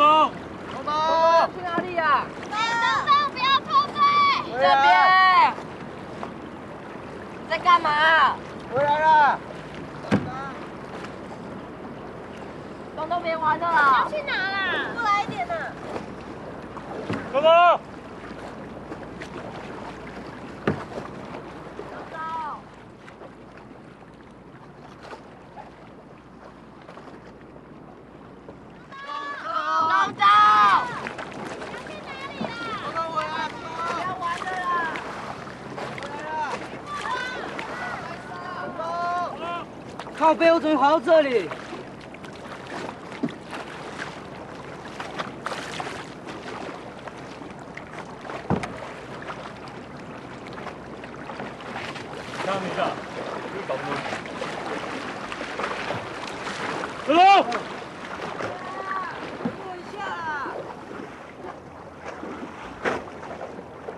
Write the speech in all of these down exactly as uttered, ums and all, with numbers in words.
去哪里啊？东东，不要脱队！你这边在干嘛？回来了。东东，别玩了啦！要去哪啦？过来一点呐！东东！东东！ 靠背，我怎么跑到这里？ 等一下，你搞什么？走！等我一下啦！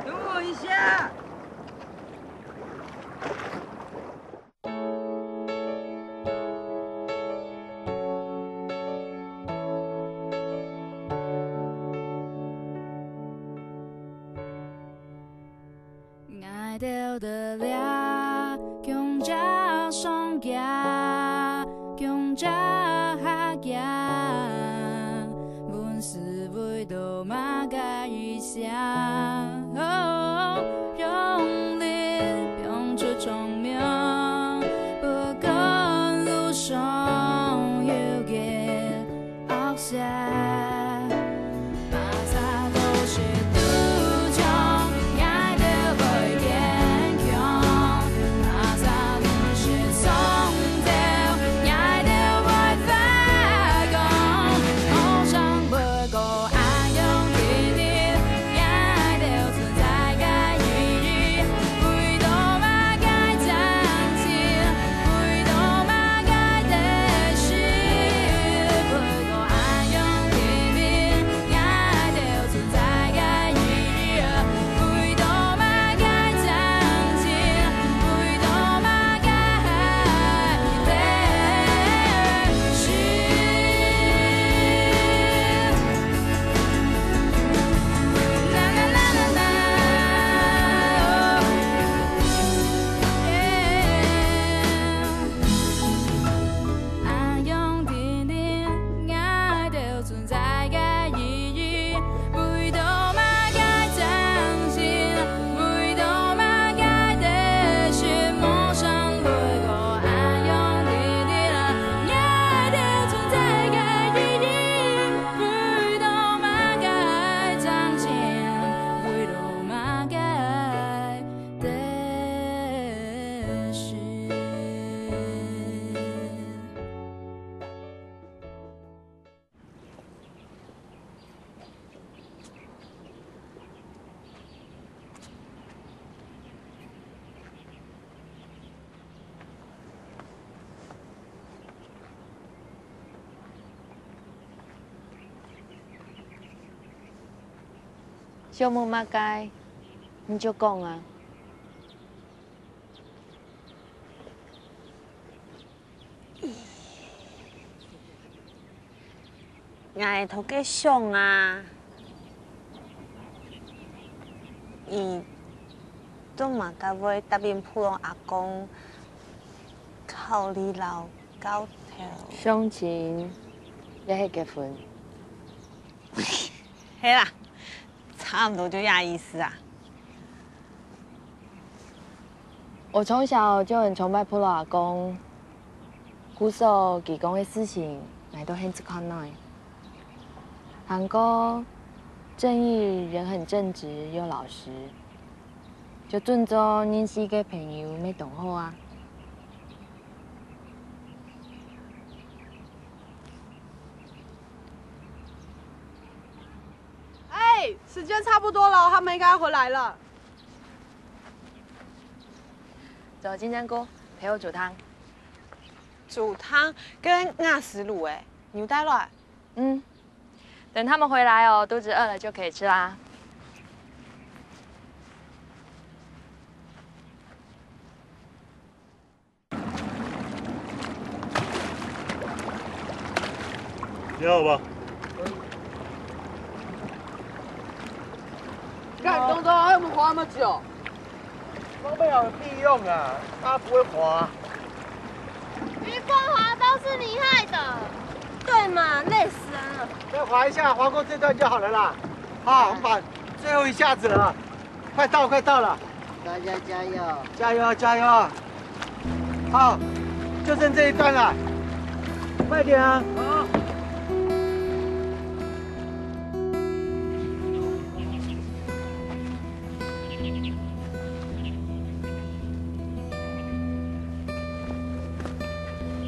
等我一下！ 𠊎兜在這共隻上家，共隻下家，問世為著麼个異鄉？哦，用力放出聰明，不管路上有幾 惡勢。麼儕都係堵將𠊎兜會堅強，麼儕都係送走𠊎兜會發光。無想袂過恁樣定定，𠊎兜 存在个意義，為著麼个爭氣，為著麼个得失，為著恁樣定定，𠊎兜存在个意義，為著麼个爭氣，為著麼个得失。 恁樣定定，𠊎兜存在个意義，為著麼个爭氣，為著麼个得失，無想袂過恁樣定定，𠊎兜存在个意義。 為著麼个愛爭錢，為著麼个愛得失。 想問麼个，你就講啊。 𠊎頭家想啊，佢做麼个會答應普羅阿公考慮摎教頭？相親也係結婚？係啦，差毋多就這意思啊。 𠊎從小就很崇拜普羅阿公，故所佢講个事情，𠊎都很有看頭。還過，正義人很正直又老實，就準做認識个朋友乜當好啊。哎，時間差不多了，他們應該要回來了。 走，金針菇，陪我煮湯。煮湯？該𠊎食滷欸，你有帶來？嗯，等他們回來哦，肚子餓了就可以吃啦。你還好吧？幹，东东，还有我们滑那么久？装备好有屁用啊，他不会滑。雨刮滑都是你害的。对嘛，累死人了。再滑一下，滑过这段就好了啦。好，我们把最后一下子了，快到，快到了。大家加油！加油，加油！好，就剩这一段了，快点啊！好。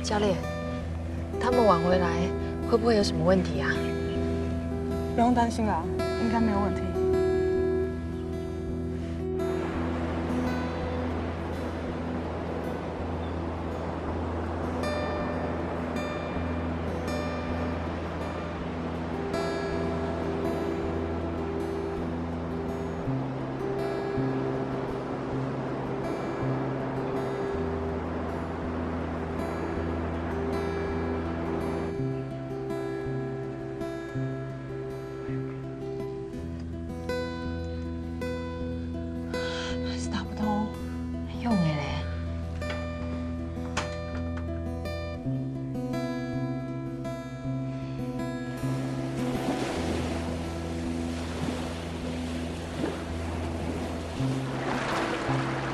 教练，他们挽回来会不会有什么问题啊？不用担心啦，应该没有问题。还是打不通。用的嘞。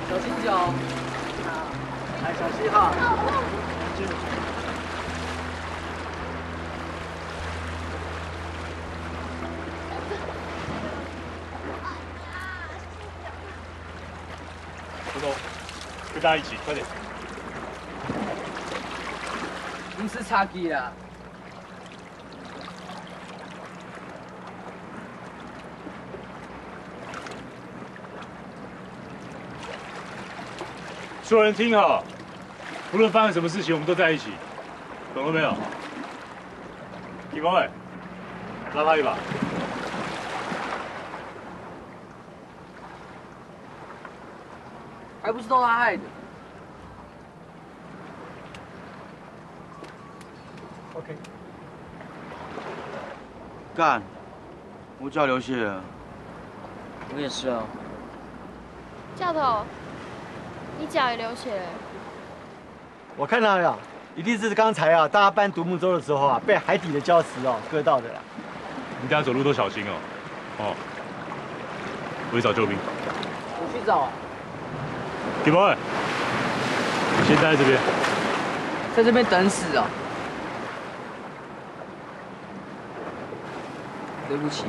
小心脚。来，小心哈。不动，跟他一起，快点。你是差距啦。 所有人听好，无论发生什么事情，我们都在一起，懂了没有？李光伟，拉他一把。还不是都他害的。 OK。干，我脚流血了。我也是啊。教头，你脚也流血了。我看到了，一定是刚才啊，大家搬独木舟的时候啊，被海底的礁石哦割到的啦。你等下走路都小心哦。哦，我去找救兵。我去找啊。 Timon，你先待在这边。在这边等死啊！对不起，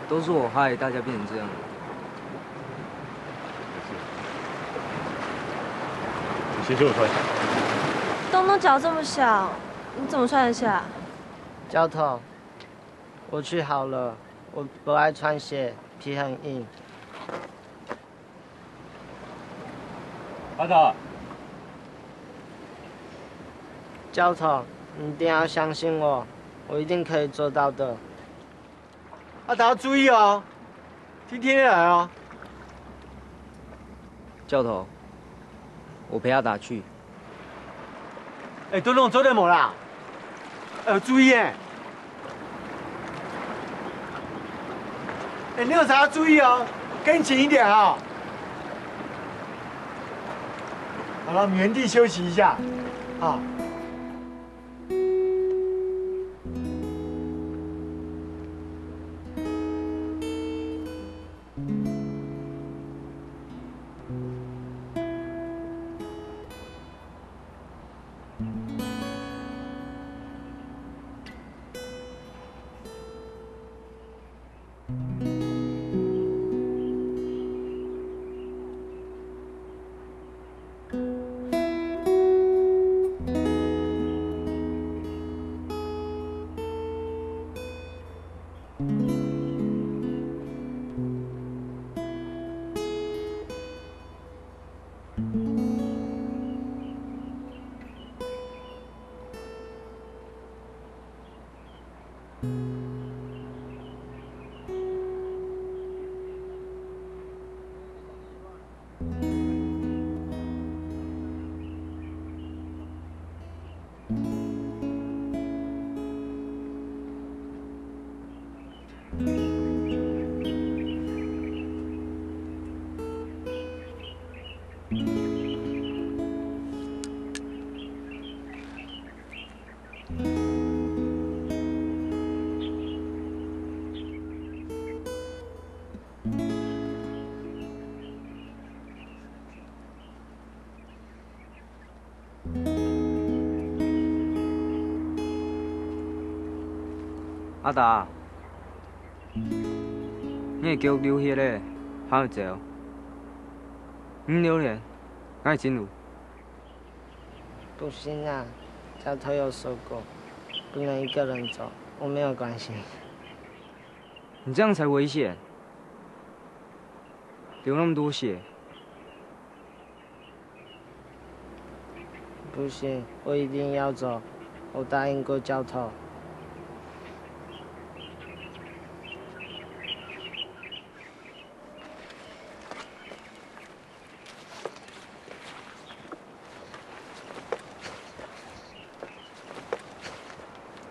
都是我害大家变成这样的。你先借我穿。东东脚这么小，你怎么穿得下？教头，我去好了，我不爱穿鞋，皮很硬。 阿达。教头，你一定要相信我，我一定可以做到的。阿达，注意哦，听天天来哦。教头，我陪阿达去。 哎，东东，做得无啦？哎，注意哎！哎，你有啥注意哦？跟紧一点哦。好了，我们原地休息一下，啊。阿達，你个腳流血咧，還愛走？毋流血，𠊎整路。不行啊，教頭有說過，不能一個人走，我沒有關係。你這樣才危險，流那麼多血。 不行，我一定要走，我答應過教頭。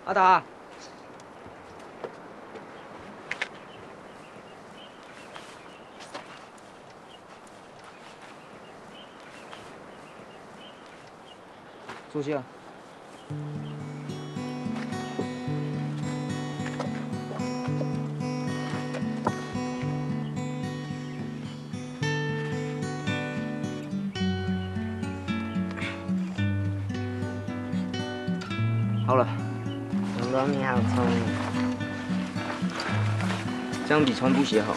阿達。 坐下。好了。 东东，你好聰明。这样比穿布鞋好。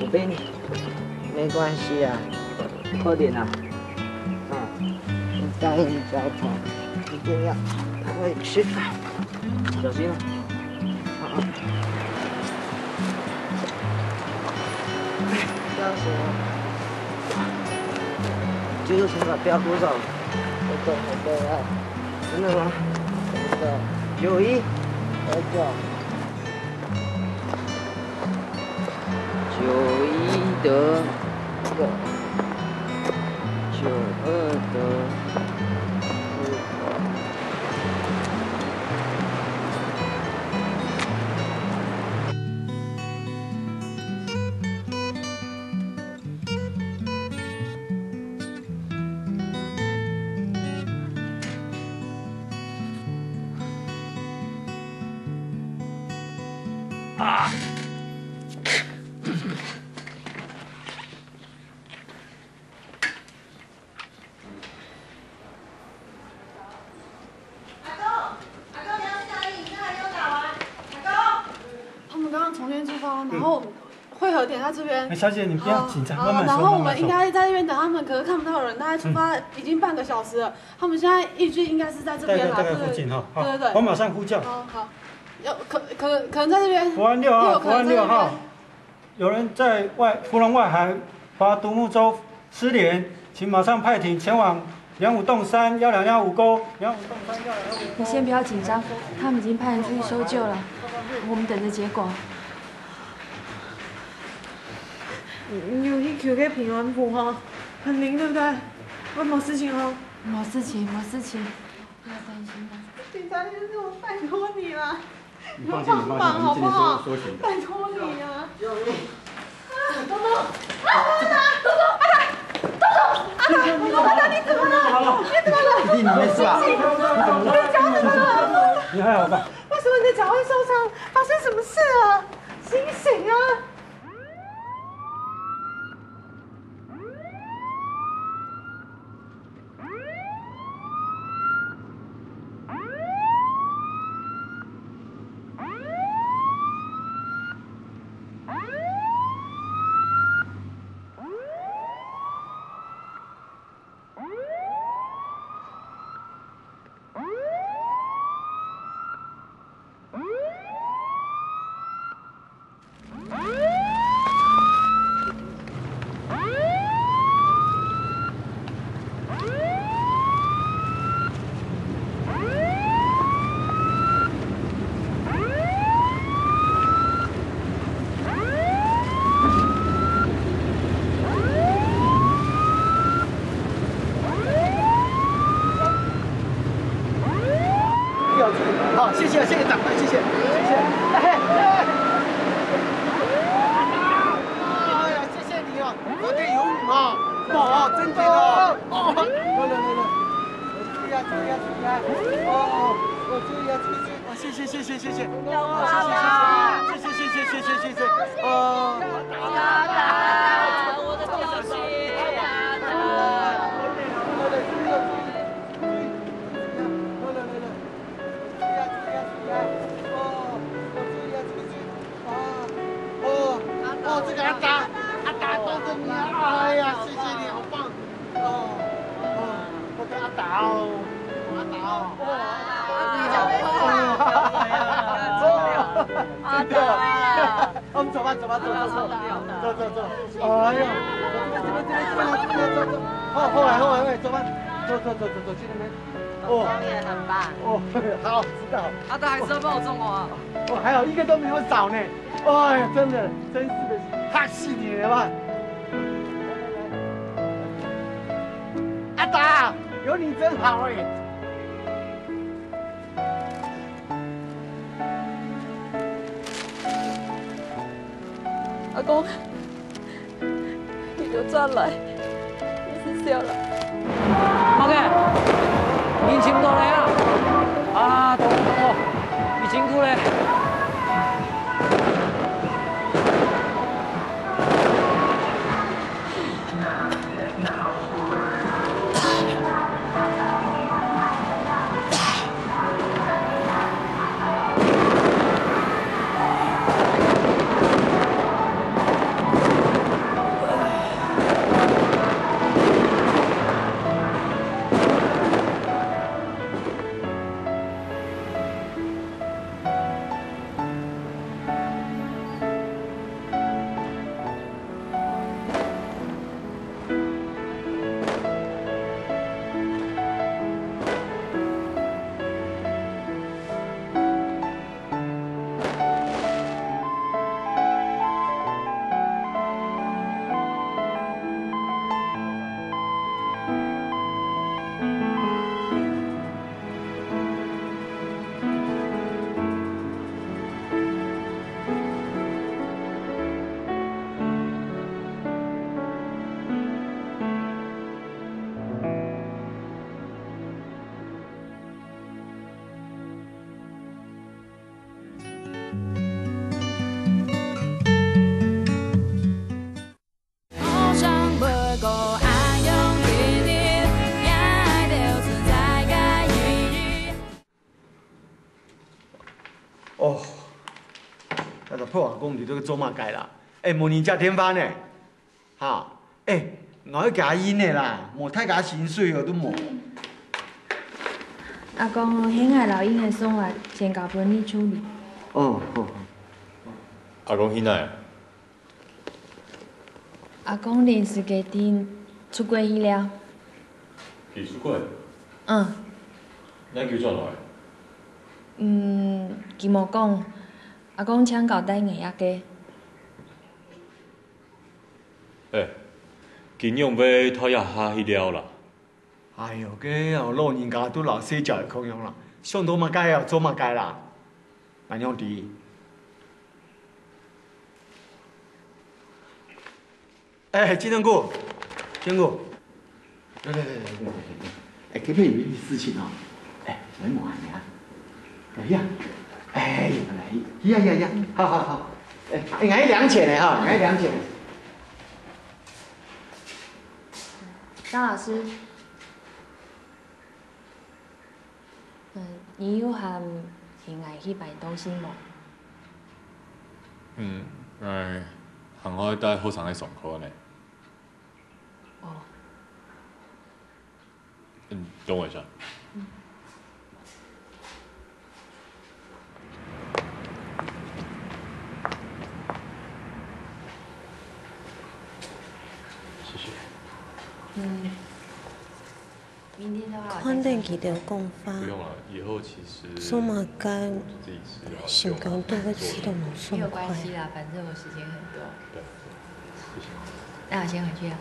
我背你。没关系啊。快点啊。啊，我答应教头，一定要回去。小心啊。 不要说。就是从这不要多少。我懂，我懂啊。真的吗？真的。九一。九九。九一得。九二得。阿公，阿公，你要去哪里？你刚才没有打完。阿公。他们刚刚从这边出发，然后汇合点在这边。哎，小姐，你不要紧张，呃，慢慢说，然后我们应该在这边等他们，可是看不到人，大概出发已经半个小时了。他们现在预计应该是在这边啦，慢慢说。对，对，大概附近哈。对，对，对。好，我马上呼叫。好，好。有可可可能在这边，国安六号，有可能在这边。国安六号。 有人在外，芙蓉外海划独木舟失联，请马上派艇前往两五洞三幺两幺五沟，两五洞三幺两幺五沟。你先不要紧张，他们已经派人出去搜救了，我们等着结果。你有去求个平安符哈，很灵对不对？会没事情哦。没事情，没事情，不要担心啊。警察先生，我拜托你了。 你放心，你放心，我们这里是有搜寻的。拜托你啊！救命！啊，东东，啊，东东，啊，东东，啊，东东，啊，东东，你怎么了？你怎么了？弟弟，你没事吧？你怎么了？你的脚怎么了？你还好吧？为什么你的脚会受伤？发生什么事了？醒醒啊！ 好，谢谢，谢谢长官，谢谢，谢谢。哎，哎，哎呀，谢谢你啊，昨天有雨吗？哦，真的哦。哦，来来来来，注意啊，注意啊，注意啊。哦，我注意啊，注意注意。哦，谢谢谢谢谢谢。有吗？谢谢谢谢谢谢谢谢。哦。我的东西。来来来来来。走吧，走吧，走走走走走走。哎呦，走这边这边这边这边来这边来走走。好，好来好来，走吧，走走走走走去那边。哦，也很棒。哦，好，知道。阿达还是要帮我种花啊。哦，还好一个都没有少呢。哎呀，真的，真是的，太细腻了吧。阿达，有你真好哎。 阿公，你就轉來，你是笑了。阿公，你尋到了啊？啊，等我，等我，你辛苦了。哦，該个破阿公佇這个做麼个啦？哎，無人接電話呢？哈，哎，𠊎愛加人呢啦，無大家薪水哦，都無。阿公，係𠊎摎人个生活先交分你處理。哦，好，好。阿公，你來。 阿公臨時決定出國去了。佢出國？嗯。仰久轉來？嗯，佢無講。阿公淨交代𠊎一个。哎，佢仰會拖這下去了啦？ 哎喲，該哦，老人家都摎細隻仔共樣啦，想到麼个哦，做麼个啦，恁樣知。哎，金正哥，金正哥，來來來來來來來，哎，這片有一件事情哦，哎，來摸一下，哎呀，哎，來，呀呀呀，好好好，哎，哎，𠊎兩千个哈，𠊎兩千个。 張老師，嗯，你有閒尋𠊎去買東西無？嗯，𠊎還愛帶學生仔上課呢。哦。嗯，等我一下。 謝謝。嗯，明天的話我再看等佢兜講話，不用了，以後其實做麼个自己吃就好，心肝肚會試著無爽快。沒有關係啦，反正我時間很多。對，謝謝。那我先回去了。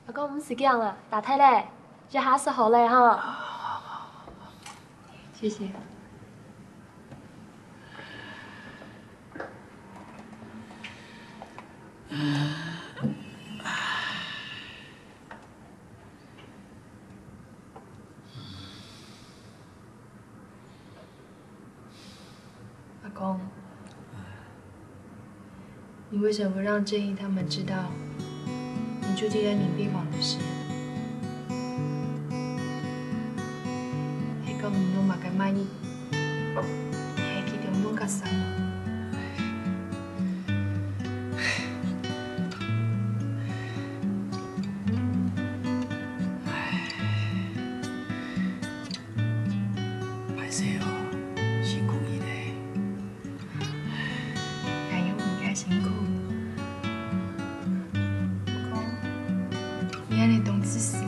阿公，毋使驚啦，打忒咧，這下食好咧吼。謝謝。 阿公，你為什麼不讓正義他們知道你住進安寧病房的事？係講你有麼个問題，你還記得問過啥無？唉，歹勢哦，辛苦你咧。 𠊎有毋該辛苦。毋過，你恁樣當自私呢。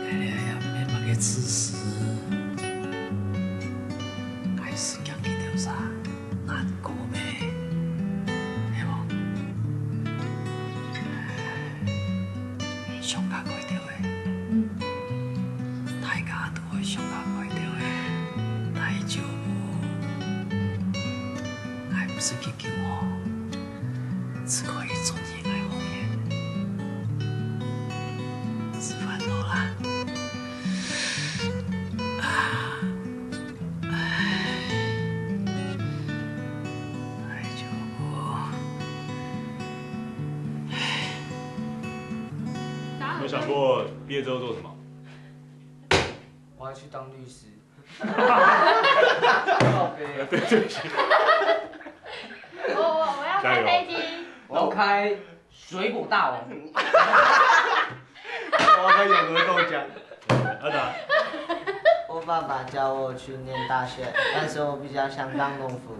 哎呀呀，毋免麼个自私。哎，思念佢兜儕，難過咩？係無？ 想家該兜仔，嗯，大家都會想家該兜仔，大丈夫，𠊎毋使去救哦，只可以做你个好人。食飯好啦。啊。 哎，哎，就我。有想过毕业之后做什么？我要去当律师。靠北啊。对，对不起。我，我，我要开飞机。加油。我要开 水果大王。我要喝永和豆浆。阿达，我爸爸叫我去念大学，但是我比较想当农夫。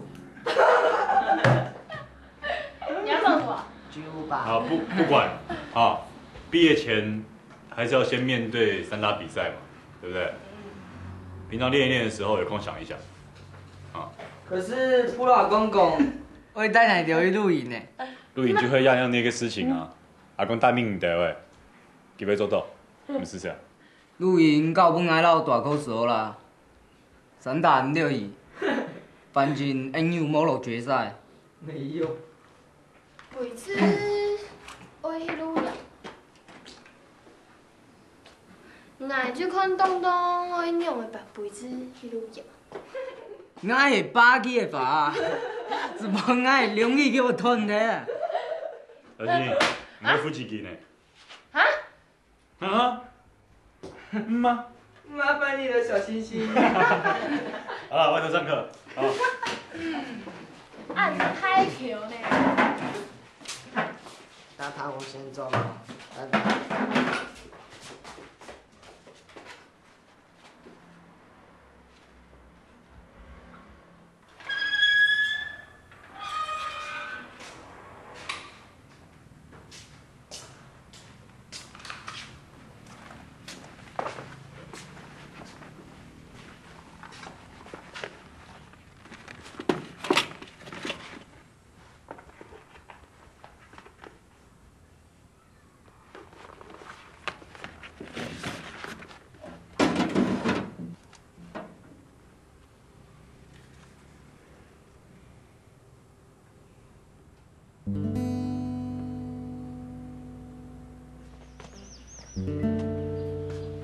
你要问我？巨无霸。好，不，不管，啊，毕业前还是要先面对三大比赛嘛，对不对？平常练一练的时候，有空想一想，啊。可是普罗阿公讲，我会带你去露营呢。露营就会样样那个事情啊。 阿公帶你兜仔，佢會做到，毋使想。露營交分𠊎摎大哥做啦，三打毋著去，反正𠊎又無落決賽。沒有。為此，愛去露營。 𠊎就看當當愛仰仔辦杯子去露營。𠊎係霸氣个吧，只怕𠊎兩个給我斷忒。小心，你要付幾斤呢？啊？啊？嗯嗎？麻烦你了，小星星。好了，外头上课。好。按太久呢。那他我先走了，拜拜。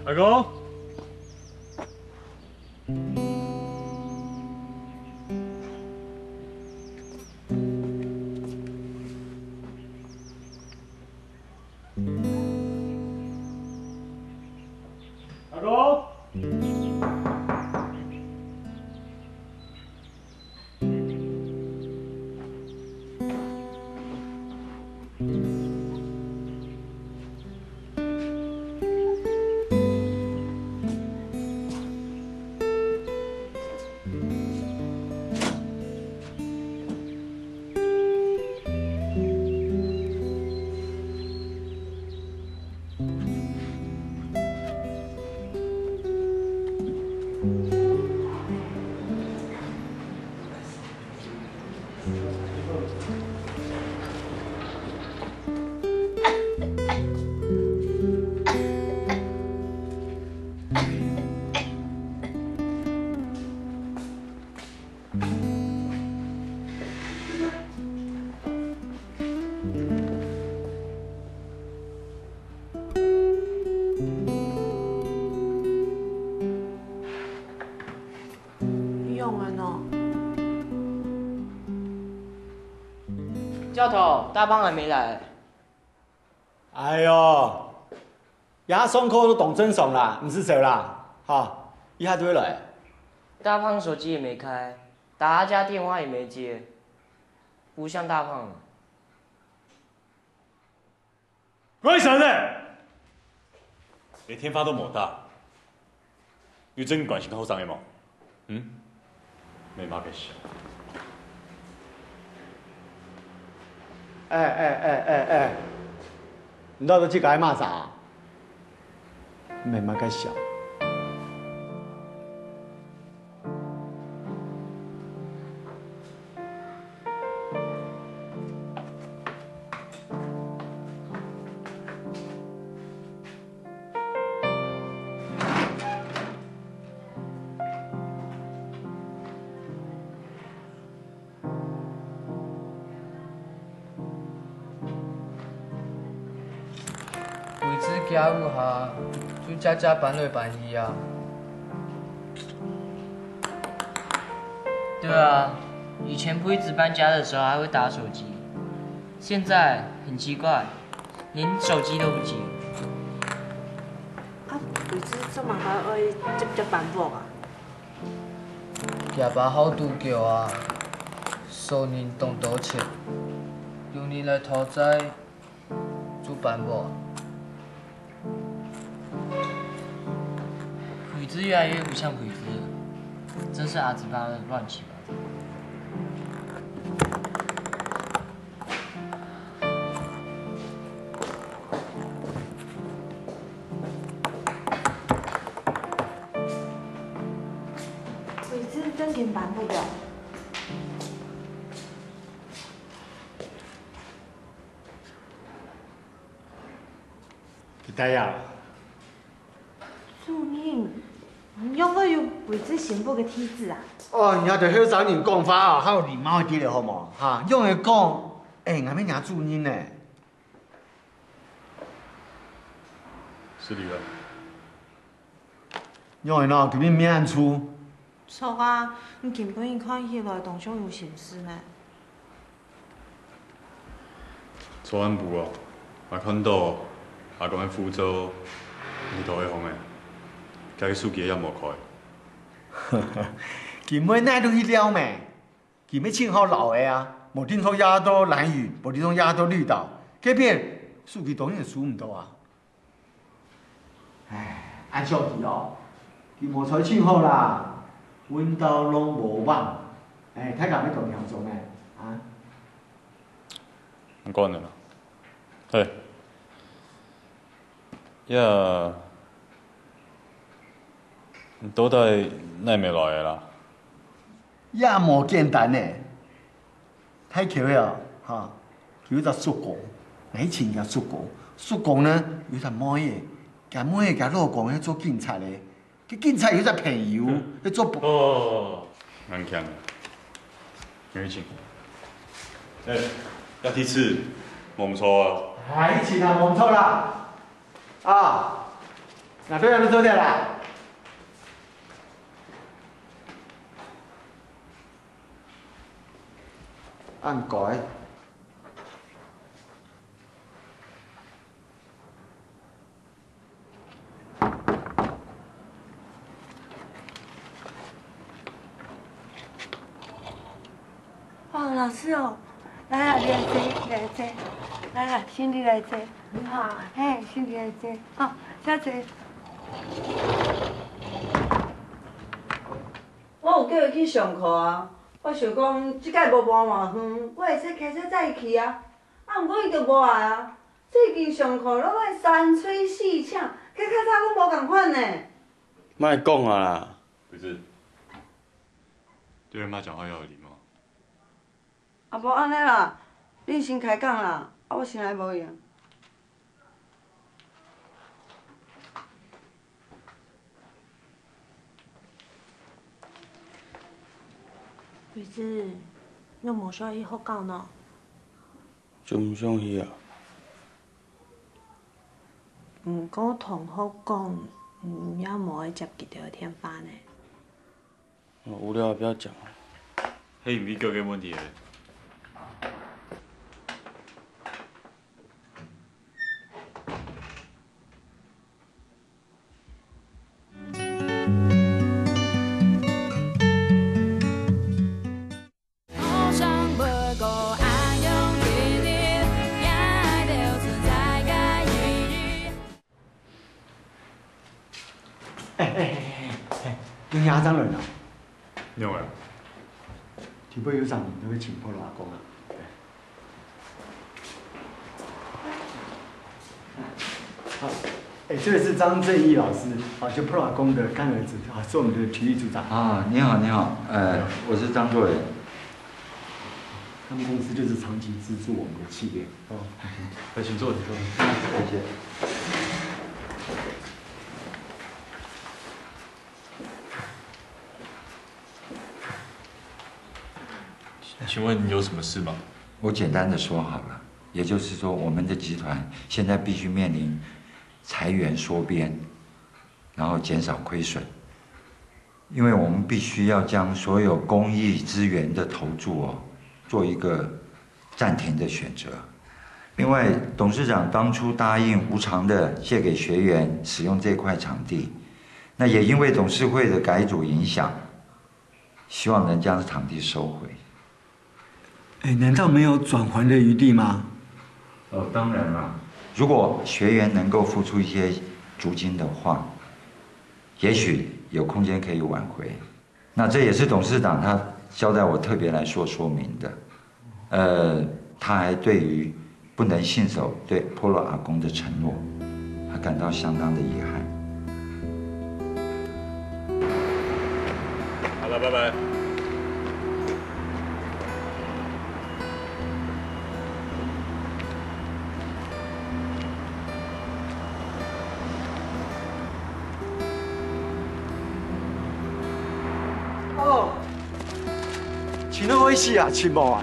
阿公。 阿公。教头，大胖還沒來。哎喲，這下上課都當正常啦，毋使愁啦，哈，一下就會來。大胖手機也沒開，打他家電話也沒接，不像大胖。 外省人，連天花都無打，有真關心後生个無？嗯？沒麼个事。哎哎哎哎哎，你到底自家罵啥？沒麼个事。 惠芝厥屋下，就遽遽搬來搬去啊。對啊，以前惠芝搬家的時候還會打手機，現在很奇怪，連手機都不接。啊，惠芝做麼个愛急急搬屋啊？ 厥爸好賭博啊，輸贏當多錢，有人來討債，就搬屋。惠芝越來越不像惠芝了，真是阿子巴的亂七八糟。 惠芝正經搬屋了。你大爺，主任，你仰會有惠芝新屋个地址啊？哦，你愛對後生人講話哦，較有禮貌一點好無？哈，仰會講，哎，𠊎乜若主任呢。 失禮了。仰會呢？今日面恁臭？著啊，你今晡日看起來當像有心事呢。昨暗晡哦，𠊎看到阿公个護照，你都會紅个，該个手機也無開。今晡日哪都去尞咩？ 佢乜盡好撈个啊，無定著壓到蘭嶼，無定著壓到綠島，該片手機當然收毋到啊。唉，恁想佢哦，佢無在盡好啦，問到攏無望。唉，大家乜當輕鬆呢，啊？毋管了啦。嘿，呀，你到底哪會來个啦？ 也無簡單呢。大箍个哦，哈，佢有隻叔公，𠊎尋厥叔公。叔公呢，有隻妹仔，厥妹仔厥老公係做警察个，該警察有隻朋友，係做保。哦，恁強。有請。哎，這地址，無毋著啊。哎，尋啊，無毋著啦。啊，𠊎對這做得啦。 恁該。哦，老師哦，來啊，你來坐，你來坐，來啊，先你來坐。你好。嘿，先你來坐，好，小姐。 我有叫伊去上課啊，我想講，這屆無搬偌遠，我會使開車載伊去啊。啊，毋過伊就無愛啊，最近上課攏愛三催四請，佮較早攏無仝款呢。莫講啊啦。不是，對人罵講話要有禮貌。 啊，無恁呢啦，恁先開講啦，啊，我先來無閒。惠芝，你無想去學校呢？就毋想去啊。毋過同學講，你也無愛接佢兜个電話呢。 哦，無聊啊，不要講。係毋係叫个問題咧？哎哎哎哎哎，你阿張人啊？你好啊。提拨有啥人都会请破老阿公啊？好，哎，这位是张正义老师，啊，就破老阿公的干儿子，啊，是我们的体育组长。啊，你好，你好，呃，我是张作人。他们公司就是长期资助我们的企业。哦，来，请坐，请坐。谢谢。请问有什么事吗？我简单的说好了，也就是说，我们的集团现在必须面临裁员缩编，然后减少亏损，因为我们必须要将所有公益资源的投注哦，做一个暂停的选择。另外，董事长当初答应无偿的借给学员使用这块场地，那也因为董事会的改组影响，希望能将场地收回。哎，难道没有转还的余地吗？哦，当然了，如果学员能够付出一些租金的话，也许有空间可以挽回。那这也是董事长他交代我特别来说说明的。呃，他还对于不能信守对Polo阿公的承诺，他感到相当的遗憾。好了，拜拜。哦，真好意思啊，亲某啊，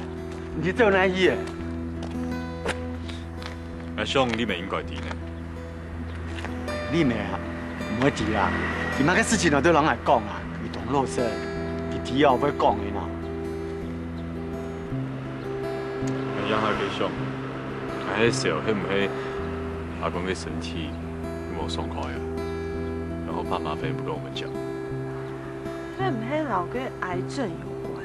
你走哪去个？阿兄，你毋應該知呢。你毋啊，毋會知啊。有麼个事情啊，對人來講啊，你當老實，你知啊會講个啦。 𠊎也還在想，𠊎係愁係毋係阿公个身體無爽快啊，然後怕麻煩不跟我們講。係毋係摎該癌症有關啊？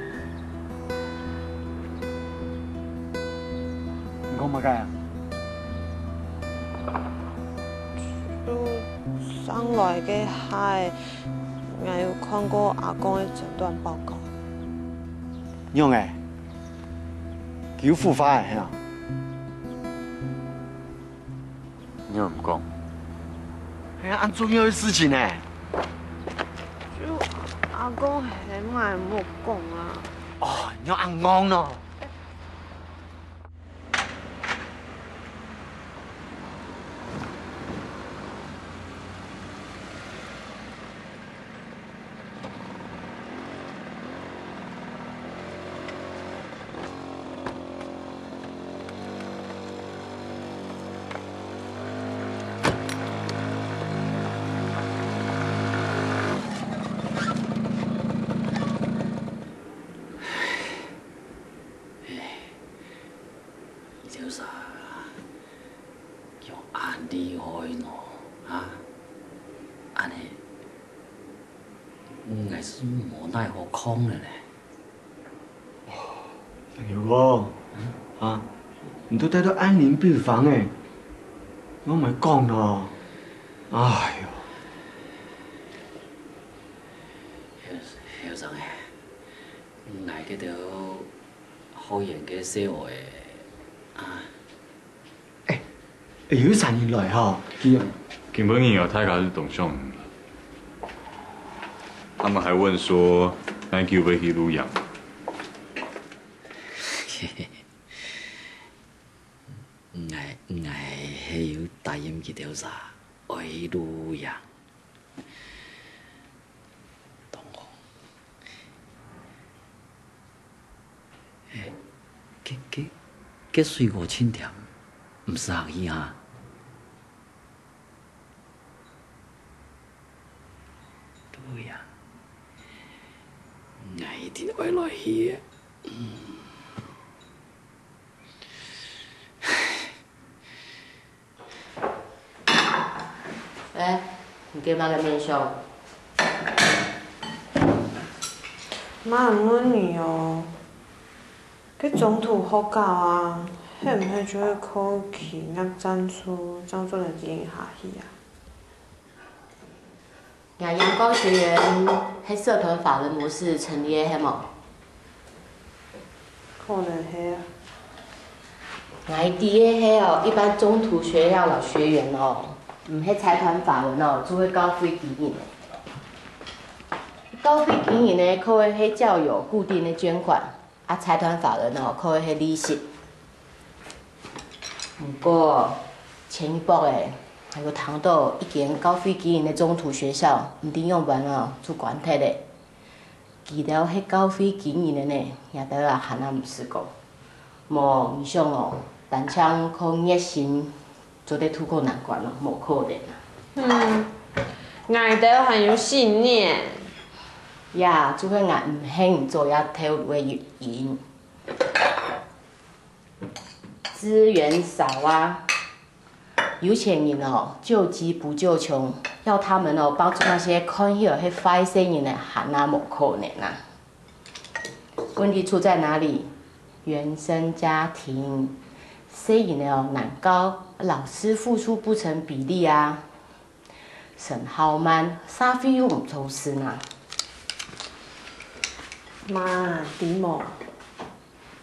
你講麼个啊？就上來該下，𠊎有看過阿公个診斷報告。仰仔？ 佢有復發个係啊？你仰毋講？係啊，恁重要个事情呢。就阿公喊𠊎莫講啊。哦，你仰恁戇呢？ 你兜儕仰恁厲害呢？啊？恁呢，𠊎係無哪好講个呢。 阿牛哥，啊，你都帶到安寧病房欸，你莫講囉。哎喲。校長欸，𠊎該兜好遠个細妹仔，啊， 欸，欸，有一儕人來吼，佢今晡日哦，大家都當想你。他們還問說，哪久會去露營？𠊎，𠊎係有答應佢兜儕愛去露營。 當好。欸，該，該，該水果盡甜，毋使客氣哈。對呀，𠊎一定愛來去个。嗯。 欸，你該麼个面相？媽問你哦，該中途學校啊，係毋係就係靠企業贊助正做得經營下去啊？ 𠊎陽光學園係社團法人模式成立个，係無？可能係啊。𠊎知个係哦，一般中途學校摎學員哦，毋係財團法人哦，就會教會經營个。教會經營呢，可以係較有固定个捐款，啊，財團法人哦，可以係利息。 毋過，前一駁仔，𠊎有聽到一間教會經營个中途學校，毋知仰般啊，就關忒咧。佢兜係教會經營个呢，𠊎兜也還啊毋識講。無，你想哦，單淨靠熱心，做得渡過難關哦，無可能啊。嗯，𠊎兜還有信念。呀，就係𠊎毋肯做這頭路个原因。 資源少啊。有錢人哦，救急不救窮，要他們哦，幫助那些看起來係壞細人个，還啊無可能啊。問題出在哪裡？原生家庭。細人个哦，難教，老師付出不成比例啊。 生好慢，社會又毋重視呢。媽，知無？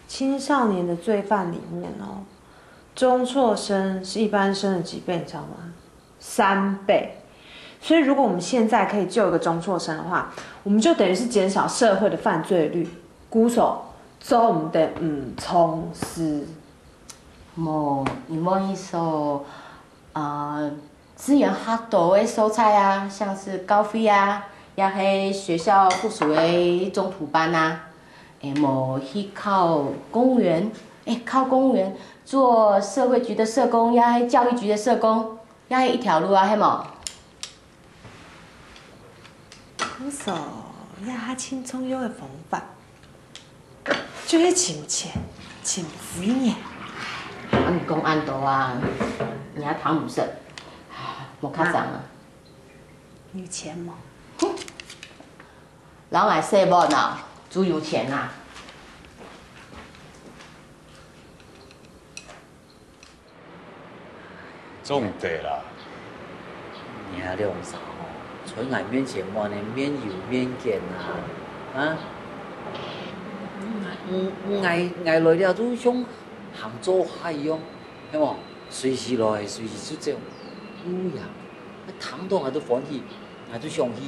青少年的罪犯裡面哦，中輟生是一般生的幾倍，你知道嗎？三倍。所以如果我們現在可以救一個中輟生的話，我們就等於是減少社會的犯罪率。故所，做毋得毋重視。無，你無意思哦， 呃，資源較多个所在啊，像是教會啊，也係學校附屬个中途班啊，誒，無去考公務員，誒，考公務員做社會局的社工，也係教育局的社工，也係一條路啊，係無？ 故所，這下盡重要个方法，就係尋錢、尋資源。啊，你講恁多啊，你也聽毋識，無較正啊。有錢無？摎𠊎洗碗啊，就有錢啊。 做毋得啦。你兩儕吼，在𠊎面前滿个面油面揀啊，啊？𠊎𠊎來了就像行做海樣，係無？隨時來，隨時就走。有影，聽到𠊎都歡喜，𠊎都想去，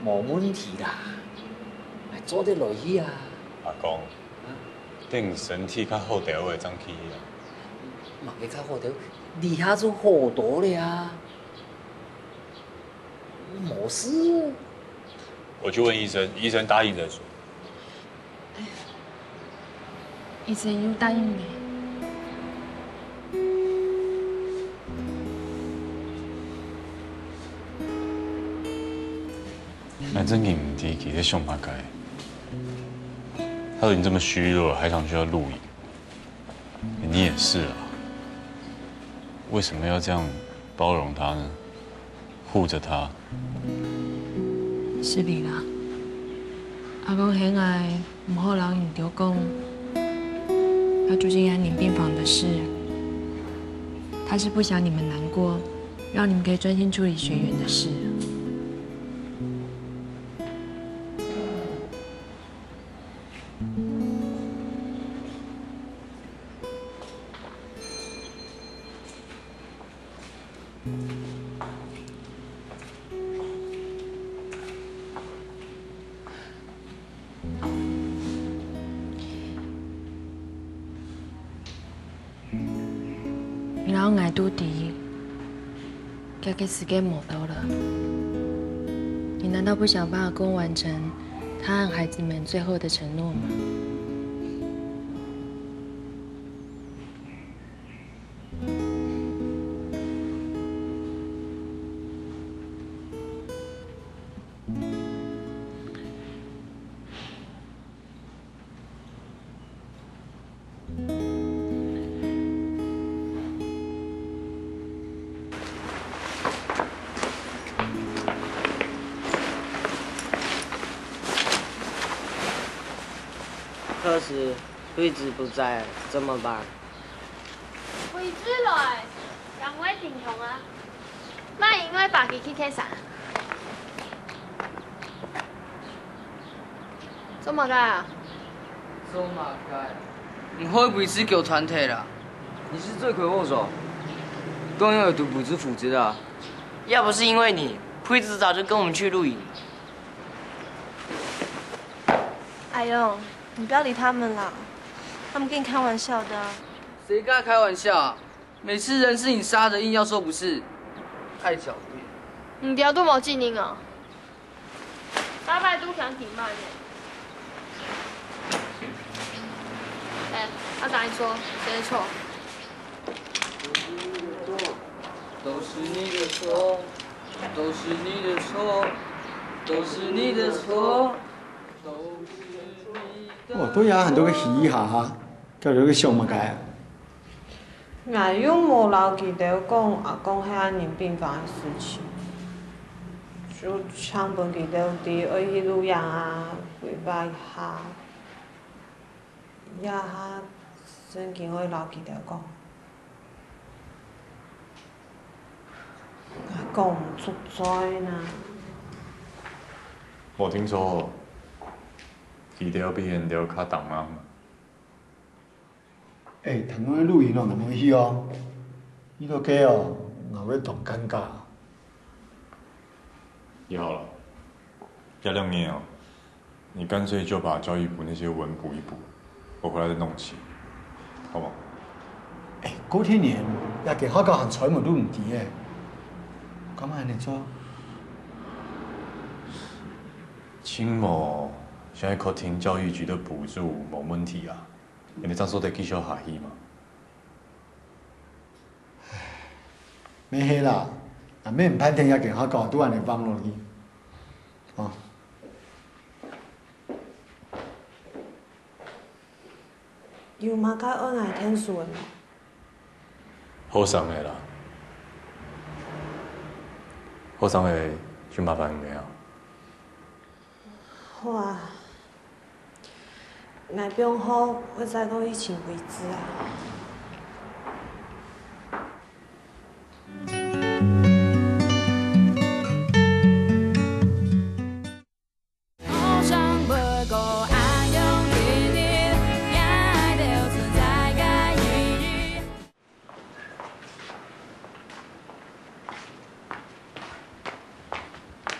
無問題啦。𠊎做得來去啊。阿公， 等身體較好兜仔正去啊。麼个較好兜？這下就好多了啊。無事。我去問醫生，醫生答應再說。醫生又答應了。 𠊎正經毋知佢在想麼个。他都已經這麼虛弱了，還想去要露營？你也是啊，為什麼要這樣包容他呢？護著他？失禮啦。阿公喊𠊎毋好摎你兜講，他住進安寧病房的事。他是不想你們難過， 讓你們可以專心處理學員的事。 你摎𠊎都知，這個時間無到了。你難道不想幫阿公完成他和孩子們最後的承諾嗎？可是，慧芝不在，怎麼辦？慧芝來，正會停動啊！莫因為爸佢去忒山。做麼个啊？做麼个？你會不會是狗團體啦？你是罪魁禍首，當然要對不知負責啊！要不是因為你，不知早就跟我們去露營。哎呦，你不要理他們啦，他們跟你開玩笑的啊。誰跟他開玩笑啊？每次人是你殺的，硬要說不是，太狡辯。你不要對我精靈哦。 八百度想挺慢的。哎，阿達，你說誰的錯？都是你的錯，都是你的錯，都是你的錯，都是你的錯。哦，對啊，很多个嘻嘻哈哈，到底个想麼个啊？ 𠊎又無摎佢兜講阿公歇在人病房个事情，就淨分佢兜知愛去露營啊，規劃一下。這下正經愛摎佢兜講，𠊎講毋出嘴呢。無聽錯，佢兜比𠊎兜較當忙。 哎，聽講愛露營哦，𠊎無去哦。你都該哦，𠊎會當尷尬。也好了，這兩年哦，你乾脆就把教育部那些文補一補，我回來再弄齊，好不好？哎，過天年，這間學校還在無都毋知哎，幹嘛恁樣做？清某，現在靠聽教育局的補助無問題啊。 你兜正做得繼續下去嗎？毋係啦，𠊎乜毋盼天下間學校都恁樣放落去。哦。有麼个愛𠊎𢯭手个無？好生个啦。好生个就麻煩你啊。好啊。 𠊎放學會再過去尋鬼子啊。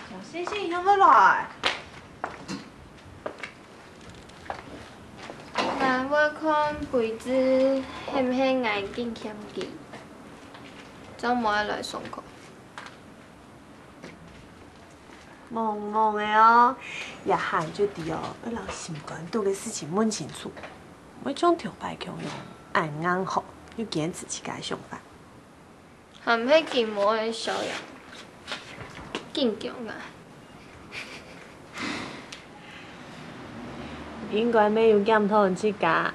小星星，你仰會來？𠊎會看鬼子係毋係𠊎緊欠佢，正無愛來上課。 戇戇个哦，這下就知哦，愛摎心肝肚个事情問清楚，毋會像頭擺共樣，恁硬殼，又堅持自家个想法。還毋係佢無愛小楊，緊強啊！應該乜有檢討自家，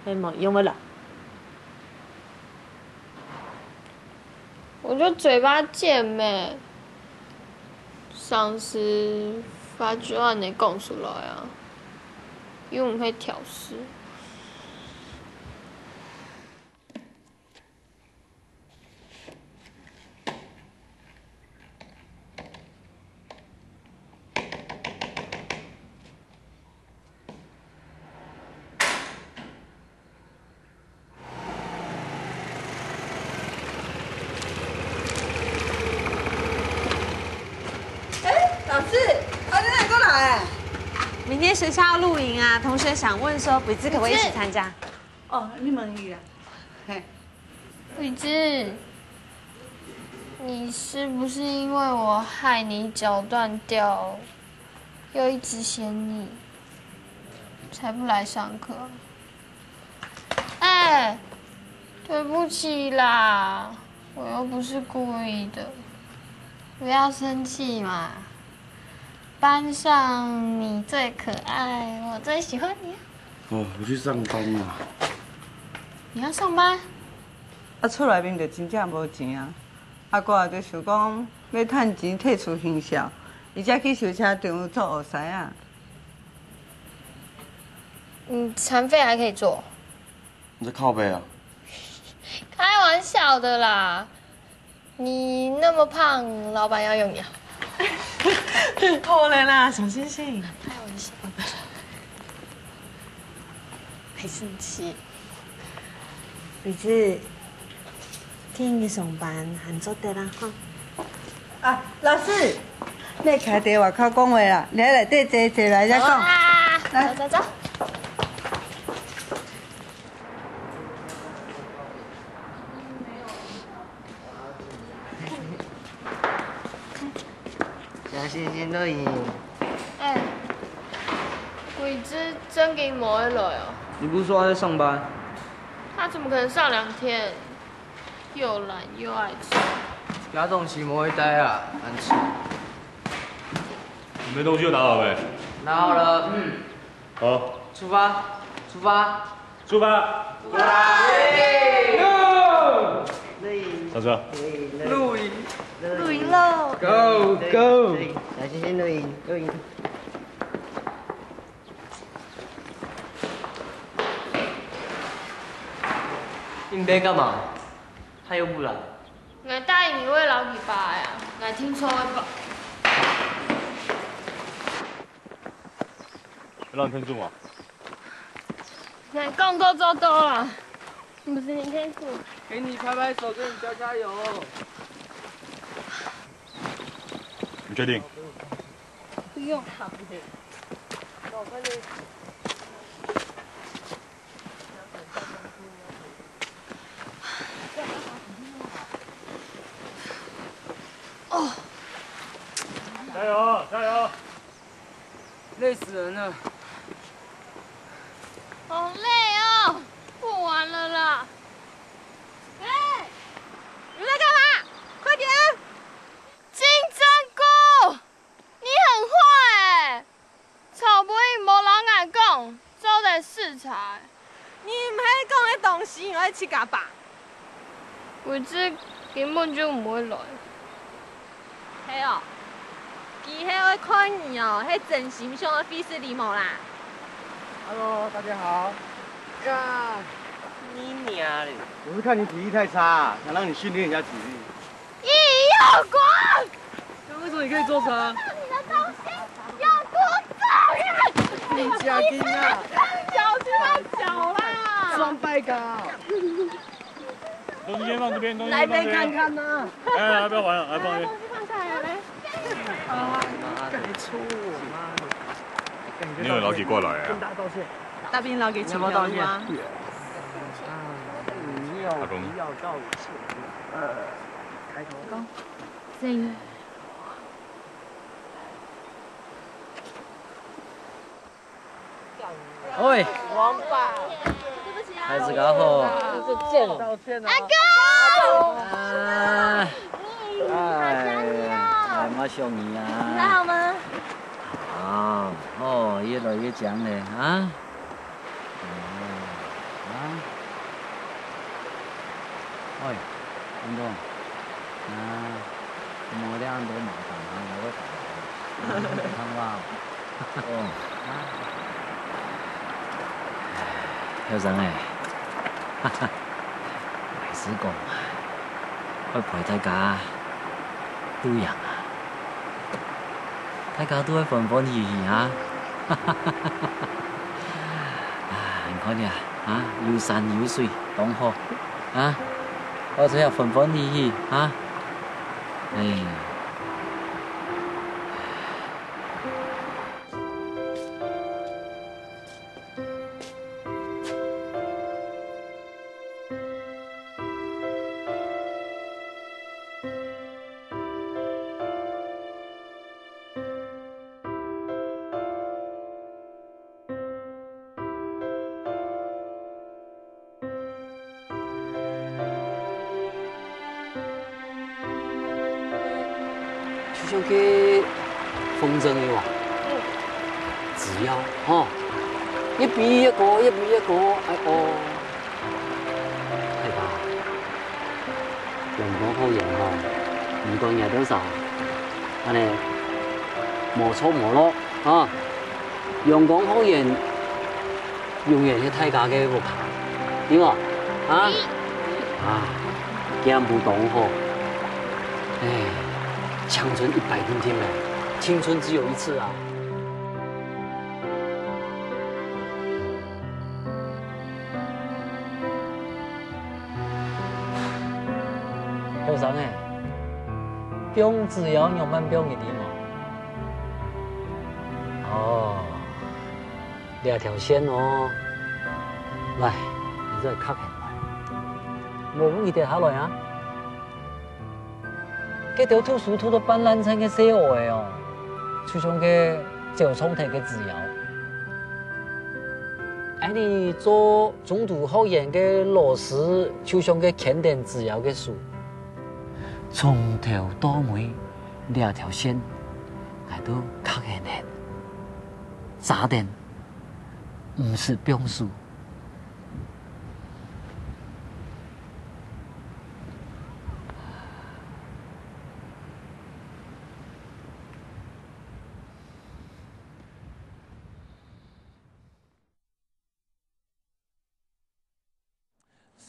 係無用个啦。 我就嘴巴賤咩，上司法就恁樣講出來啊，又毋係挑事。 哎，老師，啊，你哪過來？明天學校露營啊，同學想問說，不知可不可以一起參加？哦，你問佢啊。嘿。雨之，你是不是因為我害你腳斷掉，又一直嫌你，才不來上課？ 哎，對不起啦，我又不是故意的，不要生氣嘛。班上你最可愛，我最喜歡你啊。哦，我去上班啦。你要上班？啊，厝內面就真正無錢啊。阿哥就想講欲趁錢退厝還數，伊才去修車場做學師啊。你殘廢還可以做？ 你在靠北啊？開玩笑的啦，你那麼胖，老闆要用你啊？好了啦，小星星。開玩笑的啦。生氣。桂枝，今日上班還做得啦吼。啊，老師，你徛在外口講話啦，你來這坐坐來再講。好啊，來。走走走。 小星星錄影。哎，桂枝正經無愛來哦。你不是說她在上班？她怎麼可能上兩天？又懶又愛吃。其他東西不會帶啊，難吃。你們東西都拿好沒？拿好了，嗯。好。出發，出發。 出發！Go！上車。露營，露營，露營嘍！Go，go！小星星露營，露營。你們在幹嘛？他又不來。𠊎答應你會摎佢爸呀，𠊎聽錯會吧？讓你聽錯啊？ 你講到做到啊！你不是明天去？給你拍拍手，給你加加油。你確定？不用。哦。加油，加油！ 累死人了。好累哦，不玩了啦。哎，你们在干嘛？快点！金针菇，你很坏哎！草莓无老俺讲，做得试茶。 你毋係講个東西，愛自家拔。桂枝根本就毋會來。係哦，佢係愛看你哦，係真心想愛會死你無啦？Hello，大家好。幹，你娘嘞！我是看你體力太差，想讓你訓練一下體力。 你有滾！那為什么你可以坐车？你的东西有多重呀？你假的啊！小心他脚啦！撞败个啊！东西先放这边，东西先放这边。来，来看看呐。哎，来，不要玩了，来放这边。东西放下来，来。啊，该抽我吗？你有老几过来啊？跟大家道歉。大兵老给请客了吗？阿公。呃，开头。 喂，王八，还是个好。道歉啊。阿公！啊，哎呀，还蛮想你啊。你还好吗？啊，哦，越来越僵了啊。 哦，啊。喂，安东，啊，莫了恁多麻烦啊，我会打你。看我啊。哦，啊。学生哎，哈哈，还是讲啊， 愛陪大家露營啊！大家都會歡歡喜喜啊！啊，你看呀，啊，有山有水，當好啊！大家也歡歡喜喜啊！哎。 就像該風箏个話，嗯。只要，吼，一比一个，一比一个，哎哦，係吧？陽光好遠吼，毋管䀴多少，恁呢，無錯無落，啊，陽光好遠， 永遠係大家个屋下，對無？啊？啊，兼無當好。唉，青春一擺定定个，青春只有一次啊！後生仔，放紙鷂仰般放你知無？哦，這條線哦。來，你再較近來，無分佢跌下來啊！該兜讀書讀到半爛層个細孲仔哦，就像該走傱忒个紙鷂。 恁呢做中途學員个老師，就像該牽等紙鷂个手。從頭到尾，這條線，𠊎都較遠遠，差等毋識放手。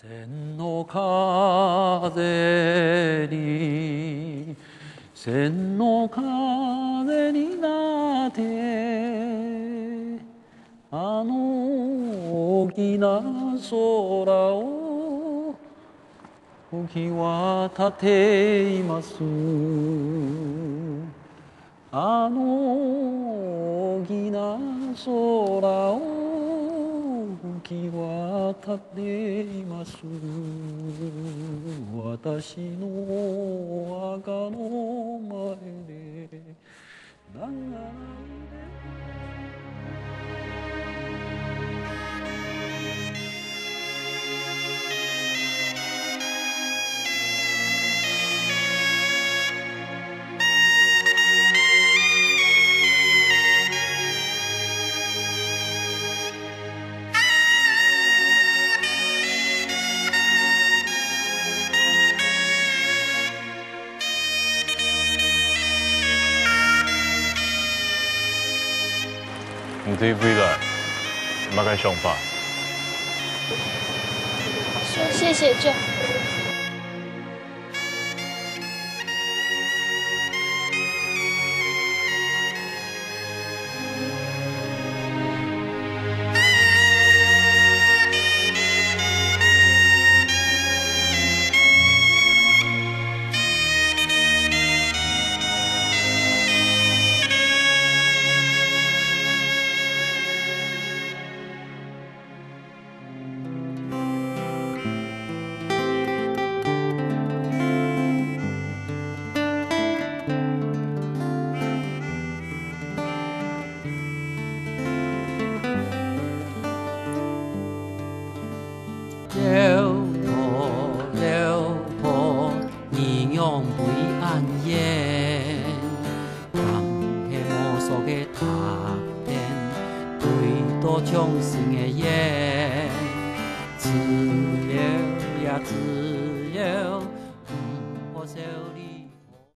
線の風に、線の風になって、あの大きな空を吹き渡っています。 あの大きな空を吹き渡っています。私の墓の前で流れて 你對未來有麼个想法？說謝謝就好。 老婆，老婆，你仰會恁遠？ 當係無數个他人，對到傷心个夜，只有呀只有，毋好愁慮。